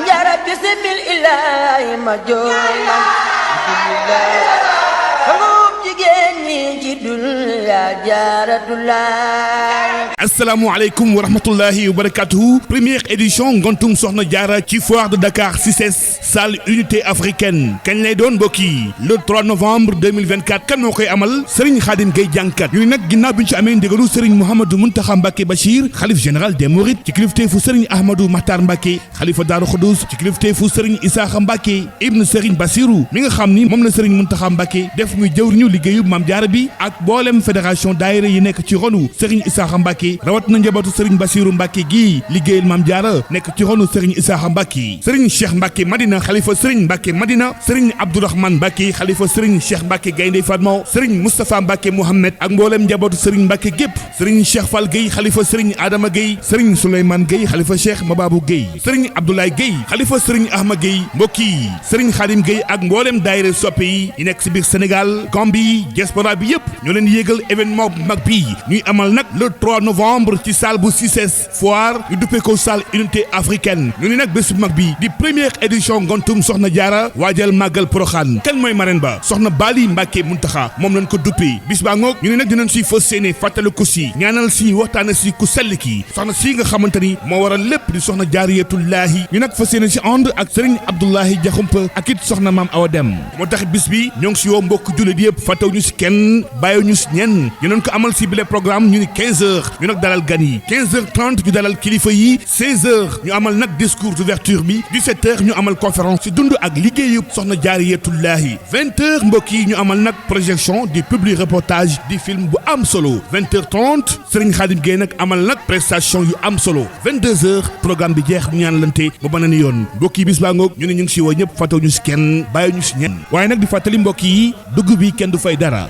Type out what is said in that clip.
njara bisimil ilaahi ma jooy xamum jigéen ñi ci dunya jaaratulaay. asalaamaaleykum wa rahmatullahi wa barakatuhu. Première édition ngontum soxna jaara ci foire de Dakar CICES salle unité africaine kañ lay doon mbokk yi le 3 novembre 2024 kan moo koy amal Serigne Khadim Gueye jànkat ñu nag ginnaaw bi ñu ci amee ndigalu Serigne Mouhamadou Mountakha Mbacké Bachir xalif général des Mourides ci kilifteefu Serigne Ahmadou Makhtar Mbacké xalifa Daaru Xudoos ci kilifteefu Serigne Issakha Mbacké ibn Serigne Bassirou mi nga xam ni moom la Serigne Mountakha Mbacké def muy jëwriñu liggéeyu Maam Jaara bi ak boolem fédération daayira yi nekk ci ronu Serigne Issakha Mbacké rawat na njabootu Serigne Bassirou Mbacké gii liggéeyal Maam Jaara nekk ci ronu Serigne Issakha Mbacké Serigne Cheikh Mbacké Madina xalifa Serigne Mbacké Madina Serigne Abdourahmane Mbacké xalifa Serigne Cheikh Mbacké Gaynde Fatma Serigne Moustapha Mbacké Mohamed ak mboolem njabootu Serigne Mbacké gépp Serigne Cheikh Fall Gueye xalifa Serigne Adama Gueye Serigne Souleymane Gueye xalifa Cheikh Mababou Gueye Serigne Abdoulaye Gueye xalifa Serigne Ahma Gueye mbokk yi Serigne Khadim Gueye ak mboolem daayira soppe yi nekk ci biir Sénégal Gambie diaspora bi yëpp ñoo leen yéegal événement bu mag bii ñuy amal nag le 3 novembre ci salle bu CICES foire ñu duppee ko salle unité africaine ñu ni nag bés bu mag bi di première édition ngontum soxna jaara waajal màggal Poroxaan kan mooy marraine ba soxna Bali Mbacké Muntaxa moom lañ ko duppee bis baa ngoog ñu ne nag dinañ siy fas séene fàttali ko si ñaanal si waxtaane si ku sell ki soxna si nga xamante ni moo waral lépp di soxna jaariyatullaahi ñu nag fas séene si ànd ak Serigne Abdoulahi Diakhoumpa ak it soxna maam Awa Dem moo tax bis bi ñoo ngi si woo mbokk jullit yëpp fàttaw ñu si kenn bàyyi ñu si ñenn dinañ ko amal si bile programme ñu ni 15 heures ñu nag dalal gan yi 15h30 ñu dalal kilifa yi 16h ñu amal nag discours d'ouverture bi 17h ñu amal conférence si dund ak liggéeyu soxna jaariyatullaahi 20h mbokk yi ñu amal nag projection di publi reportage di film bu am solo 20h30 Serigne Khadim Gueye nag amal nag prestation yu am solo 22h programme bi jeex ñu ñaanalante ba beneen yoon mbokk yi bis baa ngoog ñu ne ñu ngi si woo ñëpp fàttaw ñu si kenn bàyyi ñu si ñenn waaye nag di fàttali mbokk yi dugg bi kenn du fay dara.